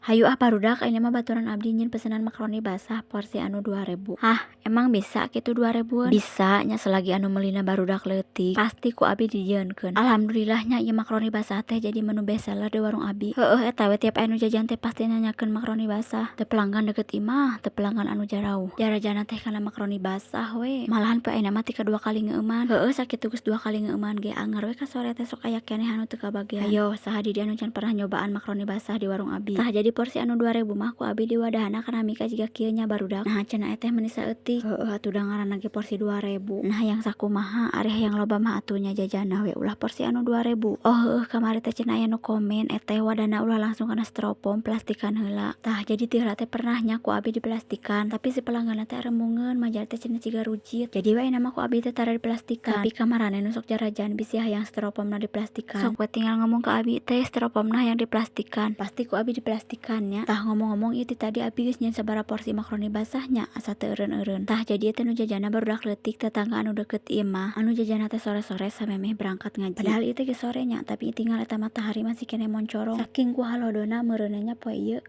Hayu ah, barudak, ayeuna mah baturan abdi nyieun pesenan makaroni basah porsi anu 2000. Hah, emang bisa kitu 2000-an? Bisa nya, selagi anu meulina barudak leutik pasti ku abi dijieunkeun. Alhamdulillah nya, ieu makaroni basah teh jadi menu best seller di warung abi. Heueuh, eta we tiap aya nu jajan teh pasti nanyakeun makaroni basah, teu pelanggan deket imah, teu pelanggan anu jarauh, jarajanna teh kana makaroni basah we. Malahan poe ayeuna mah tika dua kali ngeueuman. Heueuh, sakitu geus dua kali ngeueuman ge anger we ka sore teh sok aya keneh anu teu kabagian. Hayo, saha di dieu anu can pernah nyobaan makaroni basah di warung abi? Tah, jadi porsi anu 2000 mah ku abi diwadahna kana mika jiga kieu nya, barudak. Naha cenah eteh meni saeutik? Heueuh atuh, da ngaranna ge porsi 2000. Nah, hayang sakumaha? Ari hayang loba mah atuh nya jajanna we ulah porsi anu 2000. Oh heueuh, kamari teh cenah aya nu komen, eteh wadahna ulah langsung kana styrofoam, plastikan heula. Tah, jadi ti heula teh pernah nya ku abi diplastikan, tapi si pelangganna teh aremungeun, majar teh cenah jiga rujit. Jadi we ayeuna mah ku abi teh tara diplastikan, tapi ka maraneh nu sok jarajan bisi hayang styrofoamna diplastikan, sok we tinggal ngomong ka abi teh styrofoamna hayang diplastikan, pasti ku abi diplastikan nya. Tah, ngomong-ngomong, ieu ti tadi abi geus nyieun sabaraha porsi makaroni basah nya? Asa teu eureun-eureun. Tah, jadi ieu teh nu jajanna barudak leutik, tetangga anu deket imah anu jajanna teh sore-sore samemeh berangkat ngaji. Padahal ieu teh geus sore nya, tapi tinggal eta matahari masih keneh moncorong saking ku halodona meureun nya poe ieu.